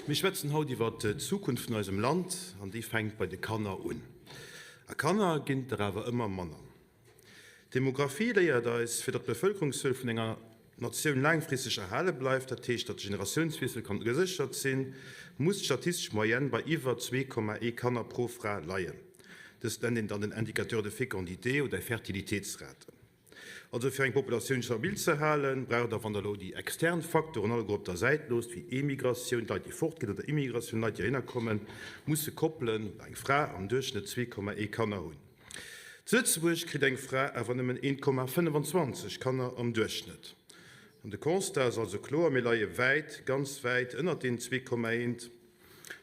Mir schwätzen haut iwwert d'Zukunft vun eisem Land, an déi fänkt bei de Kanner un. A Kanner ginn et der awer ëmmer manner. D'Demographie léiert eis, fir datt d'Bevëlkerungszuel vun enger Natioun laangfristeg erhale bleift, dat heescht datt de Generatiounswiessel kann geséchert sinn, muss d'statistesch Moyenne bei iwwer 2,1 Kanner pro Fra leien. Dëst nennt een dann den Indicateur de fécondité oder Fertilitéitsrate. Also fir eng Populatioun stabil ze halen, braucht Der, wann Der elo déi extern Faktoren alleguer op der Säit loosst, wéi Emigratioun, Leit déi fortginn, oder Immigratioun, Leit déi heihinner kommen, musse Koppelen, oder eng Fra am Duerchschnëtt 2,1 Kanner hunn. Zu Lëtzebuerg kritt eng Fra awer nëmmen 1,25 Kanner am Duerchschnëtt. An de Constat ass also kloer, Mir leie wäit, ganz wäit ënnert deenen 2,1.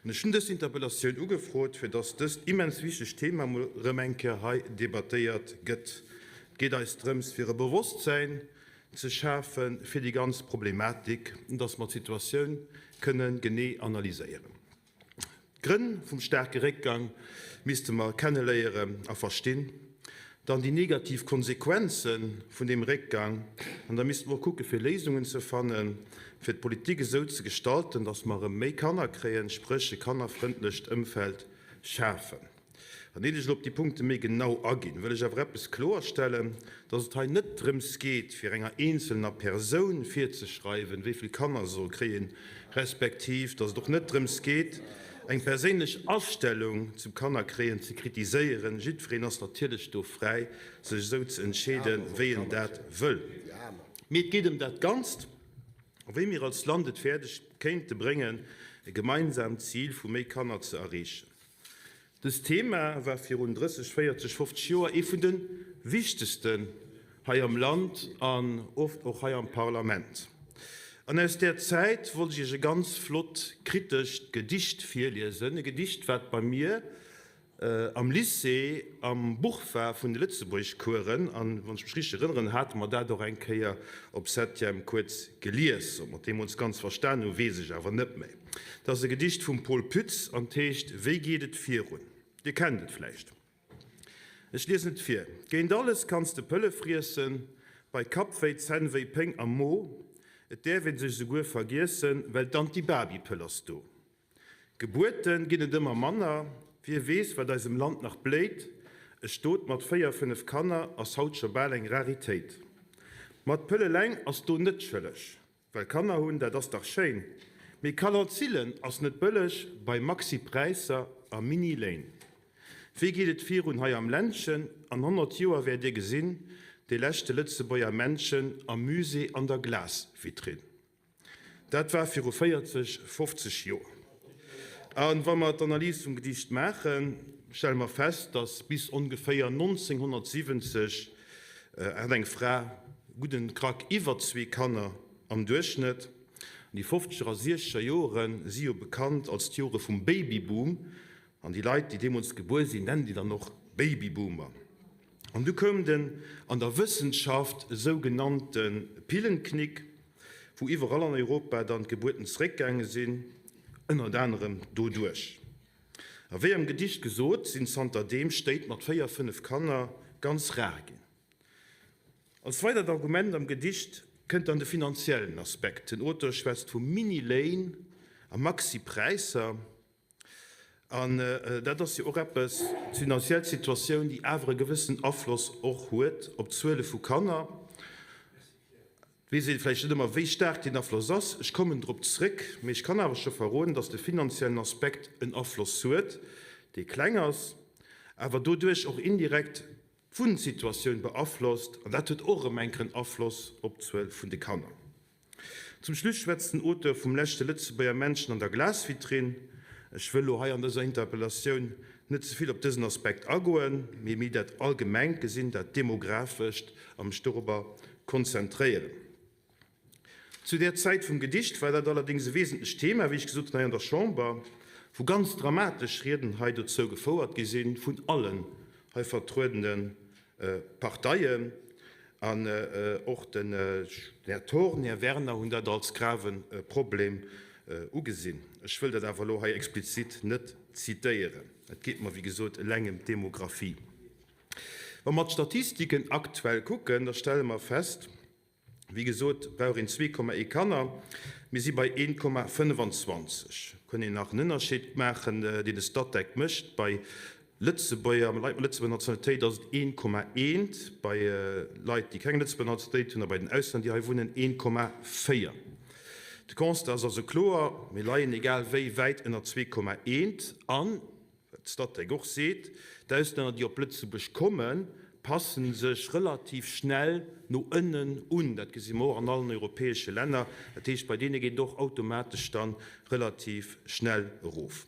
An ech hunn dës Interpellatioun ugefrot, fir dass dëst immens wichtegt Thema emol erëm eng Kéier hei debattéiert gëtt. Et geet eis drëms, fir e Bewosstsäin ze schafe fir déi ganz Problematik, dass mer d'Situatioun kënne genee analyséieren. D'Grënn vum staarke Réckgang misste mer kenneléieren a verstinn. Dann déi negativ Konsequenze vun deem Réckgang. An da misste mer och kucke fir Léisungen ze fannen, fir d'Politik esou ze gestalten, datt mer erëm méi Kanner kréien, spréch e kannerfrëndlecht Ëmfeld schafen. An iert ech elo op déi Punkte méi genau aginn, wëll ech awer eppes kloerstellen, datt et hei net drëms geet, fir enger eenzelner Persoun virzeschreiwen, wéi vill Kanner se soll kréien, respektiv datt et och net drëms geet, eng perséinlech Astellung zum Kannerkréien ze kritiséieren. Jiddwereen ass natierlech do fräi, sech esou ze entscheeden, wéi en dat wëll. Mee et geet ëm dat Ganzt, a wéi mir als Land et fäerdeg kéinte bréngen, e gemeinsaamt Zil vu méi Kanner ze erreechen. Dëst Thema war virun 30, 40, 50 Joer ee vun de wichtegsten hei am Land an oft och hei am Parlament. An aus där Zäit wollt ech Iech e ganz flott kritescht Gedicht virliesen, e Gedicht, wat bei mir am Lycée am Buch war vun de Lëtzebuergeschcoursen. An wann ech mech richteg erënneren, hate mer dat och eng Kéier op Septième kuerz gelies. Ob mer et deemools ganz verstan hu, weess ech awer net méi. Et ass e Gedicht vum Pol Pütz an 't heescht Wéi geet et virun? Dir kennt et vläicht. Ech liesen et vir, Géint alles kanns de Pëlle friessen, bei Kappwéi, Zännwéi, Péng am Mo, et däerf een sech esouguer vergiessen, well d'Antibabypëll ass do. Gebuerte ginn et ëmmer manner, wie weess, wat eisem Land nach bléit, e Stot mat 4, 5 Kanner ass haut scho bal eng Raritéit. Ma d'Pëll eleng ass do net schëlleg. Well Kanner hunn, dat ass dach schéin, mee Kalonzillen ass net bëlleg bei Maxi-Präisser a Mini-Léin. Wéi geet et virun hei am Ländchen? An 100 Joer wäert dir gesinn, dee leschte Lëtzebuerger Männchen am Musée an der Glasvitrinn. Dat war viru 40, 50 Joer. A wa mer d'Analys vum Gedicht maachen, stelle mer fest, datt bis ongeféier 1970 hat eng Fra gudden Krack iwwer zwee Kanner am Duerchschnëtt. An déi fofzeger a siechzeger Joere si jo bekannt als d'Jore vum Babyboom, an déi Leit, déi deemools gebuer sinn, nennen déi dann och Babyboomer. An du koum den an der Wëssenschaft esou genannte Pillenknick, wou iwwerall an Europa dann d'Gebuerten zeréckgaange sinn, ënnert anerem doduerch. A wéi am Gedicht gesot, sinn zanter deem Stéit mat 4, 5 Kanner ganz rar ginn. Als weidert Argument am Gedicht kënnt dann de finanziellen Aspekt. Den Auteur schwätzt vu Mini-Léin a Maxi-Präisser. An dat ass jo och eppes, d'finanziell Situatioun, déi awer e gewëssen Afloss och huet op d'Zuele vu Kanner. Et weess ee vläicht net ëmmer, wéi staark deen Afloss ass. Ech kommen drop zréck. Mee ech kann awer scho verroden, dass de finanziellen Aspekt en Afloss huet, dee kleng ass, awer doduerch och indirekt d'Wunnsituatioun beaflosst. An dat huet och erëm eng Kéier en Afloss op d'Zuel vun de Kanner. Zum Schluss schwätzt den Auteur vum leschte Lëtzebuerger Männchen an der Glasvitrinn. Ech wëll elo hei an dëser Interpellatioun net ze vill op dësen Aspekt agoen, mee méi dat Allgemengt gesinn, dat Demographescht, a mech dorobber konzentréieren. Zu där Zäit vum Gedicht war dat allerdéngs e wesentlecht Thema, wéi ech gesot hunn, hei an der Chamber, wou ganz dramatesch Rieden hei dozou gefouert gi sinn, vun allen hei vertruedene Parteien. An och den Här Thorn, Här Werner hunn dat als grave Problem ugesinn. Ech wëll dat awer elo hei explizit net zitéieren. Et geet mer, wéi gesot, eleng ëm d'Demographie. Wa mer d'Statistiken aktuell kucken, da stelle mer fest, Wéi gesot brauch een 2,1 Kanner, mir si bei 1,25. Kënn een nach en Ënnerscheed maachen, deen de Statec mécht, Bei Lëtzebuerger, Leit mat Lëtzebuerger Nationalitéit ass et 1,1, bei Leit, déi keng Lëtzebuerger Nationalitéit hunn a bei den Auslänner, déi hei wunnen, 1,4. De Constat ass also kloer, Mir leien egal wéi wäit ënner 2,1 an, wat d'Statec och seet, d'Auslänner, déi op Lëtzebuerg kommen, passe sech relativ schnell no ënnen un. Dat gesi mer och an allen europäesche Länner. Dat heescht, bei deene geet et och automatesch da relativ schnell erof.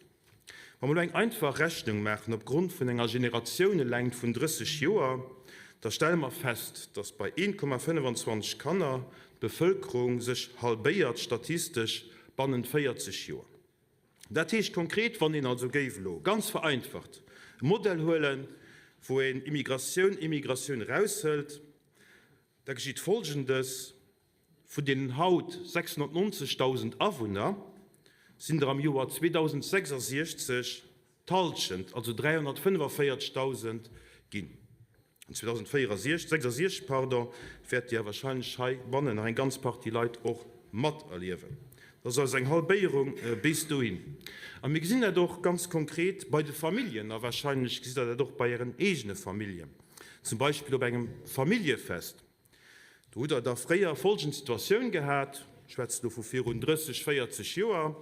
Wa mer elo eng einfach Rechnung maachen opgrond vun enger Generatiounelängt vun 30 Joer, da stelle mer fest, dass bei 1,25 Kanner d'Bevëlkerung sech halbéiert, statistesch bannent 40 Joer. Dat heescht konkret, wann een also géif elo ganz vereinfacht e Modell huelen, wou een Immigratioun, Emigratioun eraushëlt, da geschitt Folgendes, Vun deenen haut 690.000 Awunner sinn der am Joer 2066 d'Hallschent, also 345.000 ginn. An 2064, 66, pardon, wäert Dir wahrscheinlech heibannen nach eng ganz Partie Leit och materliewen. Dat ass also eng Halbéierung bis dohin. A mir gesinn dat och ganz konkret bei de Familljen, a wahrscheinlech gesitt Der dat och bei Ären eegene Familljen, zum Beispill op engem Familljefest. Do hutt Der da fréier folgend Situatioun gehat, ech schwätzen do vu virun 30, 40 Joer,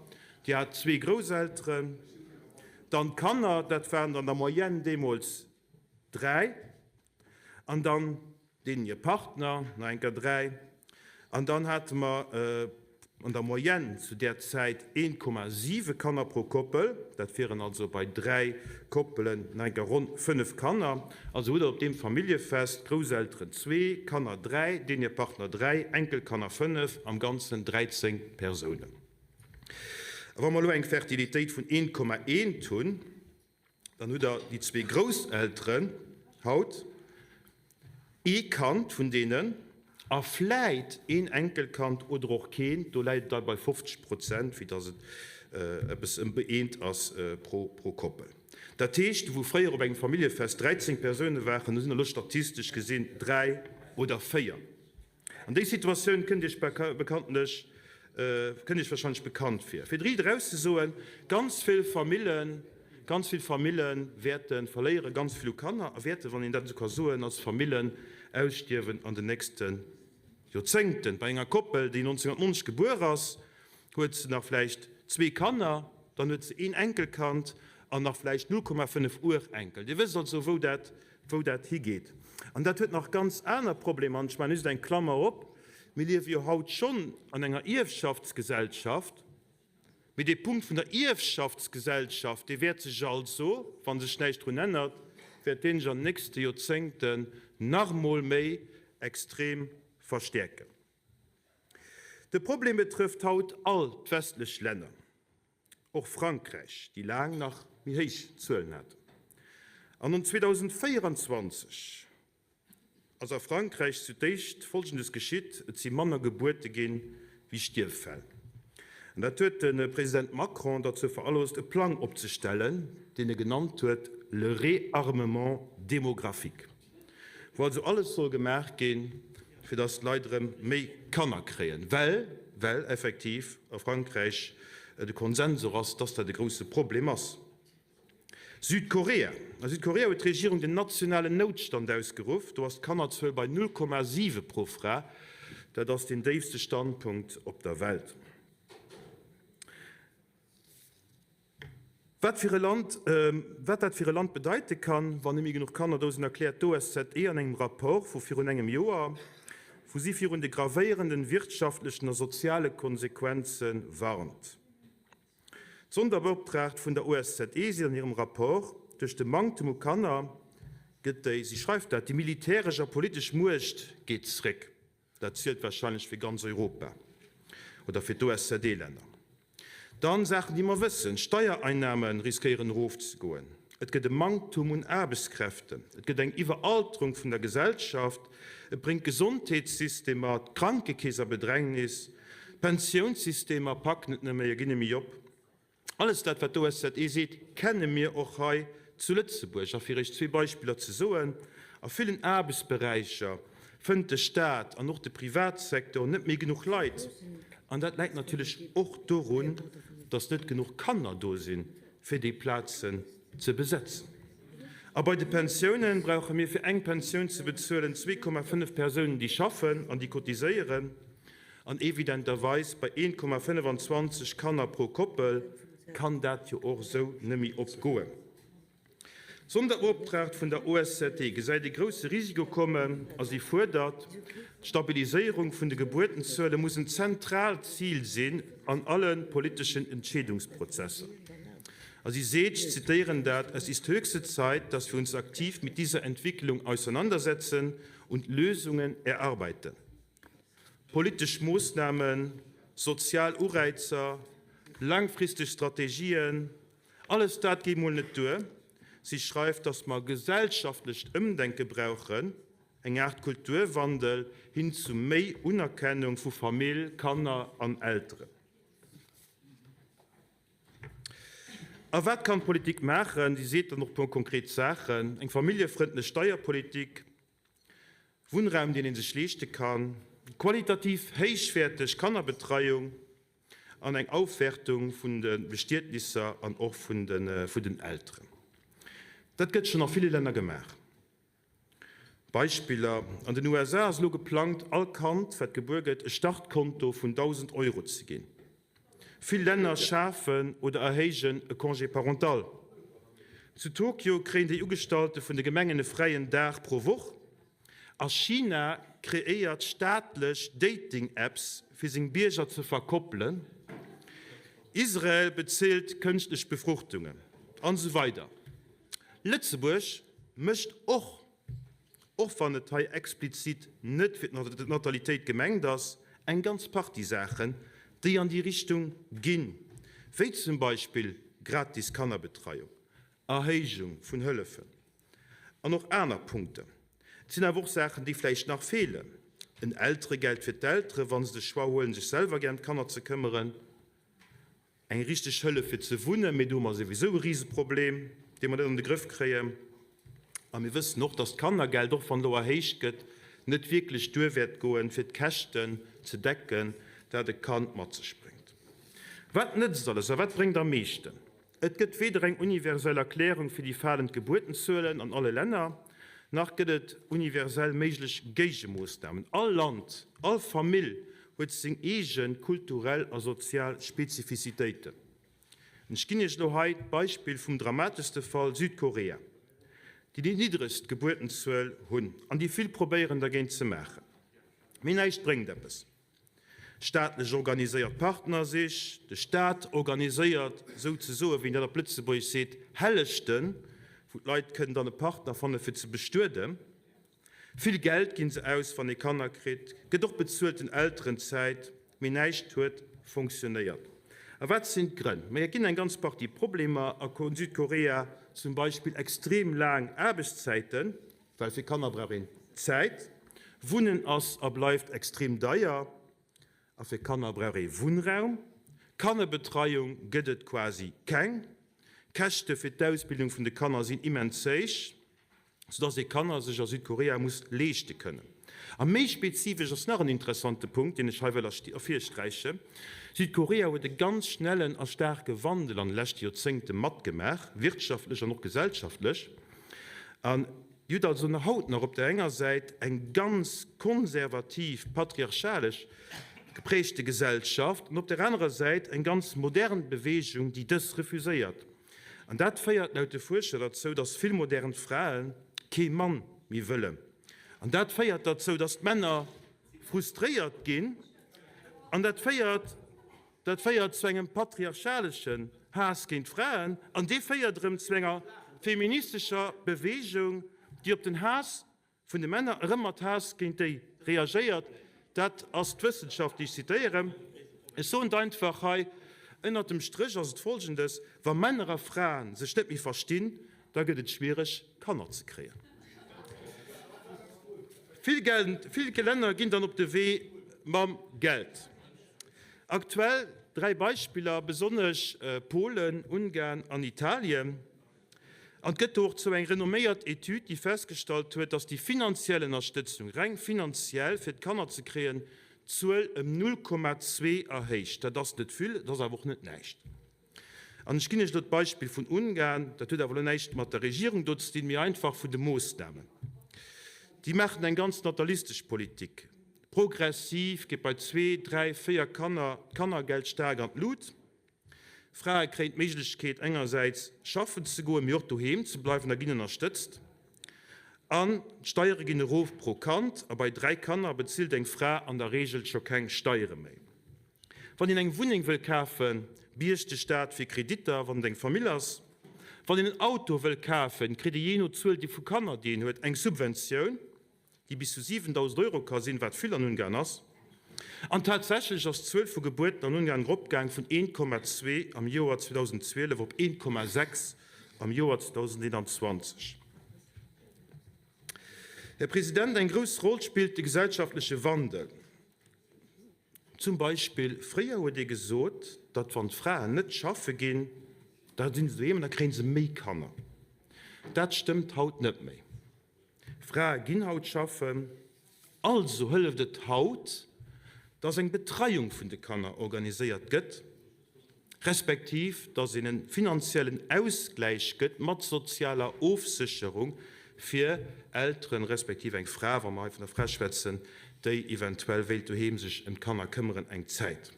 Dir hat zwee Grousselteren, dann d'Kanner, dat waren der an der Moyenne deemools 3, an dann deenen hir Partner, nach eng Kéier 3, an dann hate mer an der Moyenne zu där Zäit 1,7 Kanner pro Koppel, dat wieren also bei 3 Koppelen nach eng Kéier ronn 5 Kanner. Also hutt Der op deem Familljefest Grousselteren zwee, Kanner 3, deenen hir Partner 3, Enkelkanner 5, am Ganzen 13 Persounen. A wa mer elo eng Fertilitéit vun 1,1 hunn, Dann hutt Der déi zwee Grousselteren haut, ee Kand vun deenen a vläit een Enkelkand oder och keent. Do läit et da bei 50 Prozent, vue dass et eppes ëm eent ass pro Koppel. Dat heescht, wou fréier op engem Familljefest 13 Persoune waren, do sinn elo statistesch gesinn dräi oder véier. An déi Situatioun kënnt Iech bekanntlech, kënnt Iech wahrscheinlech bekannt vir. Fir et riicht eraus ze soen, ganz vill Famillen, ganz vill Famille wäerte verléiere ganz vill u Kanner a wäerten, wann een dat esou ka soen, als Famillen ausstierwen an den nächste Joerzéngten. Bei enger Koppel, déi 1990 gebuer ass, huet se nach vläicht zwee Kanner, dann huet se een Enkelkand an nach vläicht 0,5 Urenkel. Dir wësst also, wou dat, wou dat higeet. An dat huet nach ganz aner Problemer. An ech maachen just eng Klammer op, Mir liewe jo haut schonn an enger Ierfschaftsgesellschaft, mee dee Punkt vun der Ierfschaftsgesellschaft, dee wäert sech also, wa sech näischt drun ännert, wäert dee sech an den nächste Joerzéngten nach emol méi extrem verstäerken. De Problem betrëfft haut all d'westlech Länner, och Frankräich, déi laang nach méi héich Zuelen haten. An um 2024 ass a Frankräich zu d'éischt Folgendes geschitt, Et si manner Gebuerte ginn, wéi Stierffäll. An dat huet de President Macron derzou veranloosst, e Plang opzestellen, deen e genannt huet le réarmement démographique. Wou also alles soll gemaach ginn, fir dass d'Leit erëm méi Kanner kréien, well, well effektiv a Frankräich de Konsens och ass, dass dat e grouse Problem ass. Südkorea, A Südkorea huet d'Regierung den nationalen Noutstand ausgeruff. Do ass d'Kannerzuel bei 0,7 pro Fra. Dat ass deen déifste Standpunkt op der Welt. Wat fir e Land, wat dat fir e Land bedeite kann, wann net méi genuch Kanner do sinn, erkläert d'OSZE an engem Rapport vu virun engem Joer, wou si virun de gravéierenden wirtschaftlechen a soziale Konsequenze warnt. D'Sonderbeoptraagt vun der OSZE seet an hirem Rapport, duerch de Manktem u Kanner gëtt déi, si schreift dat, déi militäresch a politesch Muecht geet zréck. Dat zielt wahrscheinlech fir ganz Europa oder fir d'OSZE-Länner. Dann Saachen, déi mer wëssen, D'Steiereinnahme riskéieren erofzegoen, et gëtt e Manktum un Aarbechtskräften, et gëtt eng Iwweralterung vun der Gesellschaft, et bréngt d'Gesondheetssystemer, d'Krankekeess a Bedrängnis, d'Pensiounssystemer packen et net méi a ginn net méi op. Alles dat, wat d'OSZE seet, kenne mir och hei zu Lëtzebuerg. A fir Iech zwee Beispiller ze soen, A villen Aarbechtsberäicher. Fënnt de Staat an och de Privatsecteur net méi genuch Leit. An dat läit natierlech och dorun, datt net genuch Kanner do sinn, fir déi Plazen ze besetzen. A bei de Pensiounen brauche mir fir eng Pensioun ze bezuelen 2,5 Persounen, déi schaffen an déi cotiséieren. An evidenterweis bei 1,25 Kanner pro Koppel kann dat jo och esou nëmme opgoen. D'Sonderbeoptraagt vun der OSZE gesäit e grousse Risiko kommen a si fuerdert, D'Stabiliséierung vun de Gebuertenzuele muss en zentraalt Zil sinn an alle politeschen Entscheedungsprozesser. A si seet, ech zitéieren dat, Es ist höchste Zeit, dass wir uns aktiv mit dieser Entwicklung auseinandersetzen und Lösungen erarbeiten. Politesch Moossnamen, sozial Ureizer, langfristeg Strategien, Alles dat geet mol net duer. Si schreift, datt mer e gesellschaftlecht Ëmdenke brauchen, eng Aart Kulturwandel hin zu méi Unerkennung vu Famill, Kanner an Elteren. A wat kann d'Politik maachen? Si seet dann och e puer konkret Saachen, Eng familljefrëndlech Steierpolitik, Wunnraum, deen ee sech leeschte kann, qualitativ héichwäerteg Kannerbetreiung, an eng Aufwärtung vun de Bestietnisser an och vun den Elteren. Dat gëtt schonn a ville Länner gemaach. Beispiller, An den USA ass elo geplangt, all Kand, wat gebuer gëtt, e Startkonto vun 1.000 Euro ze ginn. Vill Länner schafen oder erhéijen e Congé parental. Zu Tokio kréien déi Ugestallte vun de Gemengen e fräien Dag pro Woch. A China kreéiert staatlech Dating-Apps fir seng Bierger ze verkoppelen, Israel bezilt kënschtlech Befruchtungen, an esou weider Lëtzebuerg mécht och, och wann et hei explizit net fir d'Natalitéit gemengt ass, eng ganz Partie Saachen, déi an déi Richtung ginn, wéi zum Beispill gratis Kannerbetreiung, Erhéijung vun Hëllefen an och aner Punkten. Et sinn awer och Saachen, déi vläicht nach feelen, en Elteregeld fir d'Elteren, wa se de Choix huelen, sech selwer gär ëm d'Kanner ze këmmeren, eng richteg Hëllef fir ze wunnen, mee do hu mer souwisou e Riseproblem, dee mer net an de Grëff kréien. A mir wëssen och, dass d'Kannergeld, och wann elo erhéicht gëtt, net wierklech duer wäert goen, fir d'Käschten ze decken, dat e Kand mat sech bréngt. Wat nëtzt alles a wat bréngt am meeschten? Et gëtt weder eng universell Erklärung fir déi falend Gebuertenzuelen an alle Länner, nach gëtt et universell méiglech Géigemoossnamen. All Land, all Famill huet seng eege kulturell a sozial Spezifizitéiten. Ech ginn Iech elo hei d'Beispill vum dramateschste Fall, Südkorea, déi déi niddregst Gebuertenzuel hunn an déi vill probéieren dergéint ze maachen. Mee näischt bréngt eppes. Staatlech organiséiert Partnersich, De Staat organiséiert souzesoen, wéi een dat op Lëtzebuergesch seet, Hellechten, wou d'Leit kënnen dann e Partner fanne fir ze bestueden. Vill Geld ginn se aus, wann ee Kanner kritt, gëtt och bezuelten Elterenzäit, mee näischt huet fonctionnéiert. A wat sinn d'Grënn? Maja, et ginn eng ganz Partie Problemer a Südkorea, zum Beispill extrem laang Aarbechtszäiten, Well fir Kanner brauch een Zäit. Wunnen ass a bleift extrem deier a fir Kanner brauch ee Wunnraum. Kannerbetreiung gëtt et quasi keng. D'Käschte fir d'Ausbildung vun de Kanner sinn immens héich, soudass ee Kanner sech a Südkorea muss leeschte kënnen. A méi spezifesch ass nach en interessante Punkt, deen ech hei wëll ervirsträichen, Südkorea huet e ganz schnellen a staarke Wandel an de leschte Joerzéngte matgemaach, wirtschaftlech an och gesellschaftlech. An Dir hutt also nach haut nach op der enger Säit eng ganz konservativ, patriarchalesch geprägte Gesellschaft an op der anerer Säit eng ganz modern Bewegung, déi dës refuséiert. An dat féiert laut de Fuerscher derzou, dass vill modern Frae kee Mann méi wëllen. An dat féiert derzou, dass d'Männer frustréiert ginn. An dat féiert. Dat féiert zu engem patriarchaleschen Haass géint Fraen an dee féiert erëm zu enger feministescher Beweegung, déi op den Haass vun de Männer erëm mat Haass géint déi reagéiert. Dat ass d'Wëssenschaft, déi ech zitéieren. Ech soen et einfach hei, Ënnert dem Stréch ass et Folgendes, Wa Männer a Fraen sech net méi verstinn, da gëtt et schwiereg, Kanner ze kréien. Vill Länner ginn dann op de Wee mam Geld. Aktuell 3 Beispiller, besonnesch Polen, Ungarn an Italien. An et gëtt do och zou eng renomméiert Etüd, déi festgestallt huet, dass déi finanziell Ënnerstëtzung, reng finanziell, fir d'Kanner ze kréien, d'Zuel ëm 0,2 erhéicht. Dat ass net vill, et ass awer och net näischt. An ech ginn Iech elo d'Beispill vun Ungarn, dat huet awer elo näischt mat der Regierung do ze dinn, mee einfach vun de Moossnamen. Déi maachen eng ganz natalistesch Politik. Progressiv geet bei zwee, dräi, véier Kanner d'Kannergeld staark an d'Lut. Frae kréien d'Méiglechkeet engersäits schaffen ze goen, mee och doheem ze bleiwen a ginn ënnerstëtzt. An d'Steiere ginn erof pro Kand a bei 3 Kanner bezilt eng Fra an der Reegel scho keng Steiere méi. Wann een eng Wunneng wëll kafen, biergt de Staat fir Kreditter, wann et eng Famill ass. Wann een en Auto wëll kafen, kritt ee jee no Zuel vu Kanner déi een huet eng Subventioun. déi bis zu 7.000 Euro ka sinn, wat vill an Ungarn ass. An tatsächlech ass d'Zuel vu Gebuerten an Ungarn eropgaang vun 1,2 am Joer 2012 op 1,6 am Joer 2021. Här President, eng grouss Roll spillt de gesellschaftleche Wandel. Zum Beispill, fréier huet ee gesot, datt wann d'Fraen net schaffe ginn, da si se doheem an da kréie se méi Kanner. Dat stëmmt haut net méi. Frae ginn haut schaffen, also hëlleft et haut, dass eng Betreiung vun de Kanner organiséiert gëtt, respektiv dass een e finanziellen Ausgläich gëtt mat sozialer Ofsécherung fir Elteren, respektiv eng Fra, wa mer hei vun der Fra schwätzen, déi eventuell wéilt doheem sech ëm d'Kanner këmmeren eng Zäit.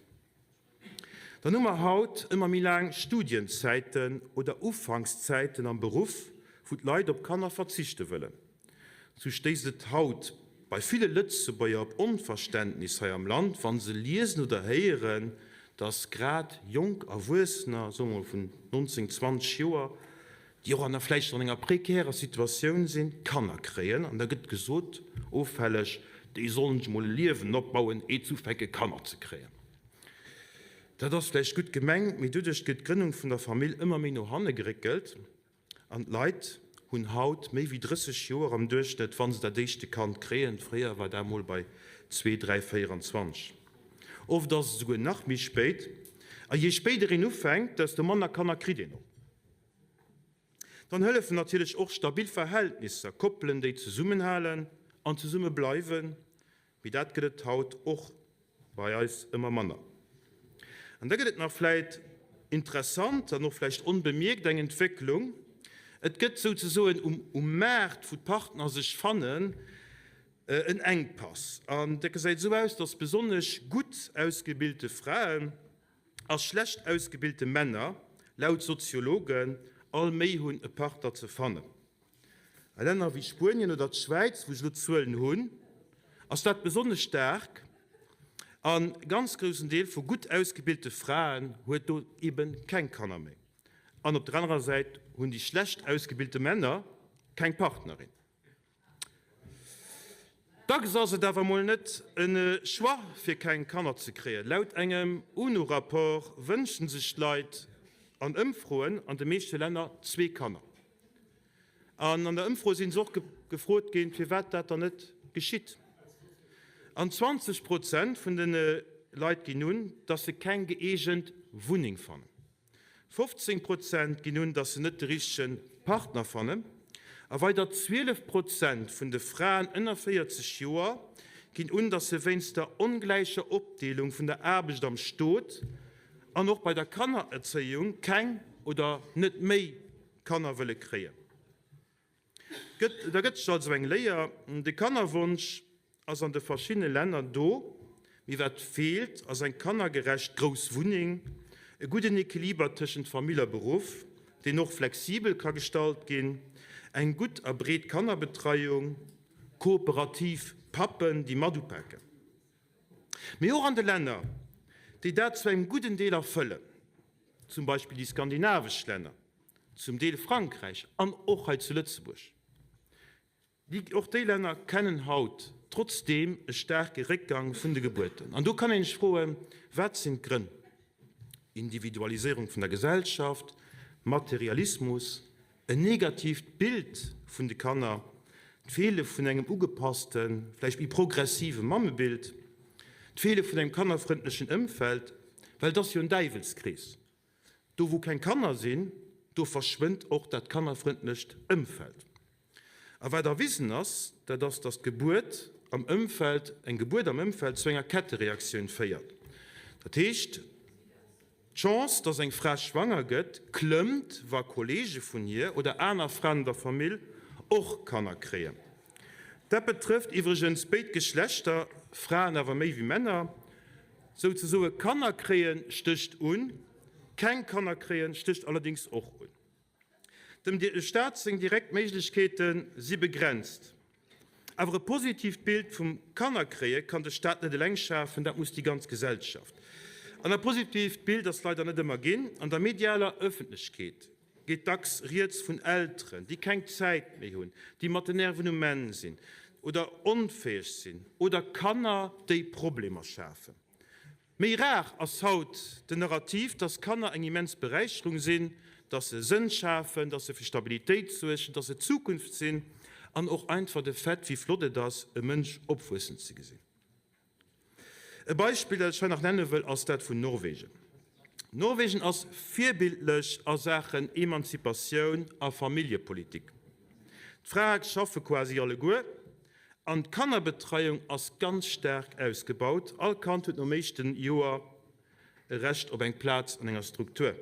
Dann hu mer haut ëmmer méi laang Studienzäiten oder Ufankszäiten am Beruff, wou d'Leit op Kanner verzichte wëllen. Sou stéisst et haut bei ville Lëtzebuerger op Onverständnis hei am Land, wa se liesen oder héieren, datt grad jonk Erwuessener, soe mer mol vun 19, 20 Joer, déi och an der vläicht an enger prekärer Situatioun sinn, Kanner kréien. An da gëtt gesot, offälleg, déi sollen sech mol e Liewen opbauen, eet se ufänke Kanner ze kréien. Dat ass vläicht gutt gemengt, mee doduerch gëtt d'Grënnung vun der Famill ëmmer méi no hanne geréckelt. An d'Leit hunn haut méi wéi 30 Joer am Duerchschnëtt, wa se dat éischte Kand kréien. Fréier war dat mol bei zwee, dräi, 24. Oft ass et esouguer nach méi spéit. A jee spéider een ufänkt, desto manner Kanner kritt een och. Dann hëllefen natierlech och stabil Verhältnisser, Koppelen, déi zesummenhalen an zesumme bleiwen. Mee dat gëtt et haut och bei eis ëmmer manner. An da gëtt et nach vläit interessant an och vläicht onbemierkt eng Entwécklung, Et gëtt souzesoen um um Maart, wou d'Partner sech fannen, en Enkpass. An dat gesäit esou aus, datt besonnesch gutt ausgebilte Fraen a schlecht ausgebilte Männer, laut Soziologen, all Méi hunn, e Partner ze fannen. A Länner wéi Spuenien oder d'Schwäiz, wou ech elo d'Zuelen hunn, ass dat besonnesch staark. A ganz groussen Deel vu gutt ausgebilte Fraen huet do ebe keng Kanner méi. An op der anerer Säit hunn déi schlecht ausgebilte Männer keng Partnerin. Dacks ass et awer mol net e Choix fir keng Kanner ze kréien. Laut engem UNO-Rapport wënschen sech d'Leit an Ëmfroen an de meeschte Länner zwee Kanner. An an der Ëmfro si se och gefrot ginn, firwat dat dann net geschitt. An 20 Prozent vun de Leit ginn un, datt se keng gëeegent Wunneng fannen. 15 Prozent ginn un, datt se net de richtege Partner fannen. A weider 12 Prozent vun de Fraen ënner 40 Joer ginn un, datt se wéinst der ongläicher Opdeelung vun der Aarbecht am Stot an och bei der Kannererzéiung keng oder net méi Kanner wëlle kréien. Gëtt, da gëtt sech also eng Léier, De Kannerwonsch ass an de verschiddene Länner do, mee wat feelt, ass eng kannergerecht grouss Wunneng, e gudden Equiliber tëschent Famill a Beruff, deen och flexibel ka gestalt ginn, eng gutt a breet Kannerbetreiung, kooperativ Pappen, déi mat upaken. Mee och an de Länner, déi dat zu engem gudden Deel erfëllen, zum Beispill déi skandinavesch Länner, zum Deel Frankräich an och hei zu Lëtzebuerg, déi, och déi Länner kennen haut trotzdeem e staarke Réckgang vun de Gebuerten. An do kann een sech froen, Wat sinn d'Grënn? Individualiséierung vun der Gesellschaft, Materialismus, en negatiivt Bild vun de Kanner, d'Feele vun engem ugepassten, vläicht méi progressive Mammebild, d'Feele vun engem kannerfrëndlechen Ëmfeld, well et ass jo en Däiwelskrees, do wou keng Kanner sinn, Do verschwënnt och dat kannerfrëndlecht Ëmfeld. A wat erwisen ass, dat ass, dass d'Gebuert am Ëmfeld, eng Gebuert am Ëmfeld zu enger Kettereaktioun féiert. Dat heescht, d'Chance, dass eng Fra schwanger gëtt, klëmmt, wa Kolleege vun hir oder aner Fraen an der Famill och Kanner kréien. Dat betrëfft iwwregens béid Geschlechter, Fraen awer méi wéi Männer. Souzesoe Kanner kréien stécht un, keng Kanner kréien stécht allerdéngs och un. Dem Staat seng direkt Méiglechkeete si begrenzt. Awer e positiivt Bild vum Kannerkréie kann de Staat net eleng schafen, dat muss déi ganz Gesellschaft. An e positiivt Bild ass leider net ëmmer ginn. An der medialer Ëffentlechkeet geet dacks rieds vun Elteren, déi keng Zäit méi hunn, déi mat den Nerven um Enn sinn oder onfäeg sinn oder Kanner, déi Problemer schafen. Méi rar ass haut den Narrativ, dass Kanner eng immens Beräicherung sinn, dass se Sënn schafen, dass se fir Stabilitéit suergen, dass se d'Zukunft sinn an och einfach de Fait, wéi flott et ass, e Mënsch opwuessen ze gesinn. E Beispill, dat ech hei nach nenne wëll, ass dat vun Norwegen. Norwegen ass virbildlech a Saachen Emanzipatioun a Familljepolitik. D'Frae schaffe quasi alleguer an d'Kannerbetreiung ass ganz staark ausgebaut. All Kand huet nom éischte Joer e Recht op eng Plaz an enger Struktur.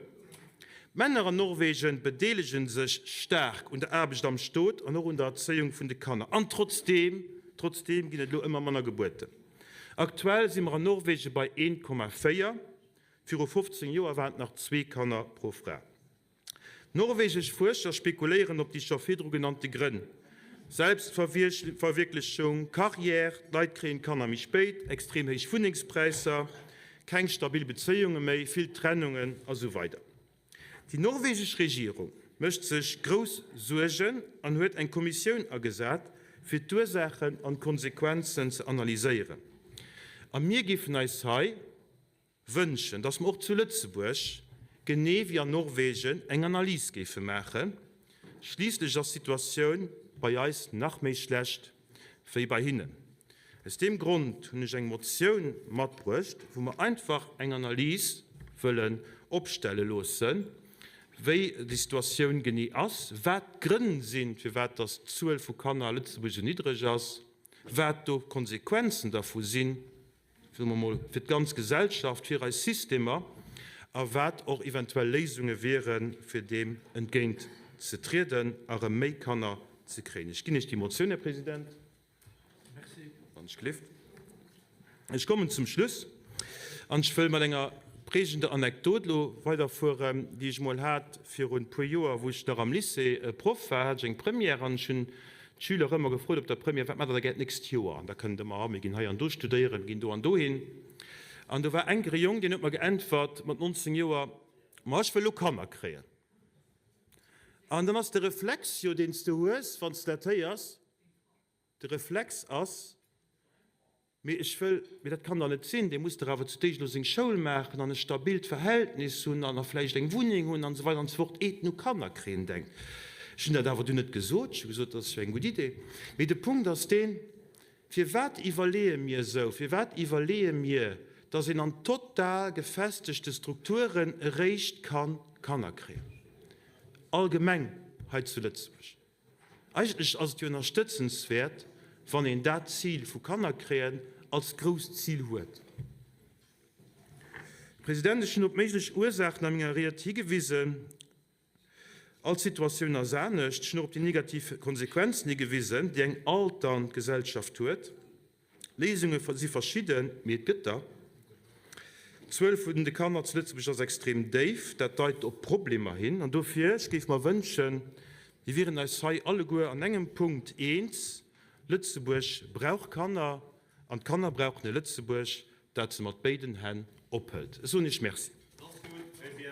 D'Männer an Norwegen bedeelege sech staark un der Aarbecht am Stot an och un der Erzéiung vun de Kanner. An trotzdeem, trotzdeem ginn et elo ëmmer manner Gebuerten. Aktuell si mer an Norwegen bei 1,4, viru 15 Joer waren et nach zwee Kanner pro Fra. Norwegesch Fuerscher spekuléieren op déi scho virdru genannte Grënn, Selbstverwierklechung, Karriär, d'Leit kréien d'Kanner méi spéit, extrem héich Wunnengspräisser, keng stabil Bezéiunge méi, vill Trennungen a sou weider. Déi norwegesch Regierung mécht sech grouss Suergen an huet eng Kommissioun agesat, fir d'Ursaachen an d'Konsequenzen ze analyséieren. A mir géifen eis hei wënschen, dass mer och zu Lëtzebuerg, genee wéi an Norwegen, eng Analys géife maachen. Schliisslech ass d'Situatioun bei eis nach méi schlecht wéi bei hinnen. Aus deem Grond hunn ech eng Motioun matbruecht, wou mer einfach eng Analys wëllen opstelle loossen, wéi déi Situatioun genee ass, wat d'Grënn sinn, firwat dass d'Zuel vu Kanner a Lëtzebuerg esou niddreg ass, wat do d'Konsequenzen dervu sinn, soe mer mol, fir d'ganz Gesellschaft, fir eis Systemer, a wat och eventuell Léisunge wieren, fir deem entgéint ze trieden a rëm méi Kanner ze kréien. Ech ginn Iech déi Motioun, Här President, wann ech gelift. Ech kommen zum Schluss an ech wëll mat enger prägender Anekdot elo weiderfueren, déi ech emol hat virun e puer Joer, wou ech nach am Lycée Proff war, hat ech eng Première an ech hunn D'Schüler ëmmer gefrot op der Première, Wat maacht der da gär d'nächst Joer? An da kënnt ëmmer, Ah, mir ginn hei an do studéieren, mir ginn do an dohin. An do war enker e Jong, deen huet mer geäntwert, mat 19 Joer, Ma ech wëll elo Kanner kréien. An dann ass de Reflex jo, deen s de hues, wann s de dat héiers, de Reflex ass, Mee ech wëll, mee dat kann dach net sinn, dee muss dach awer zu d'éischt elo seng Schoul maachen an e stabilt Verhältnis hunn an a vläicht eng Wunneng hunn an esou weider an esou fort, eet en u Kanner kréien denkt. Ech hunn dat awer dunn net gesot, ech hu gesot, dat ass jo eng gutt Idee. Mee de Punkt ass deen, Firwat iwwerleeë mir esou, firwat iwwerleeë mir, datt een an total gefestegte Strukturen eréischt ka Kanner kréien, allgemeng hei zu Lëtzebuerg? Eigentlech ass et jo ënnerstëtzenswäert, wann een dat Zil vu Kanner kréien als grousst Zil huet. Här President, ech hunn op méiglech Ursaachen a menger Ried higewisen. All Situatioun ass anescht. Ech hunn och op déi negativ Konsequenzen higewisen, déi eng alternd Gesellschaft huet. Léisunge si verschidden, mee et gëtt der. D'Zuel vun de Kanner zu Lëtzebuerg ass extrem déif. Dat deit op Problemer hin. An dofir, ech géif mer wënschen, mir wieren eis hei alleguer an engem Punkt eens, Lëtzebuerg brauch Kanner an d'Kanner brauchen e Lëtzebuerg, dat se mat béiden Hänn ophëlt. Ech soen Iech Merci.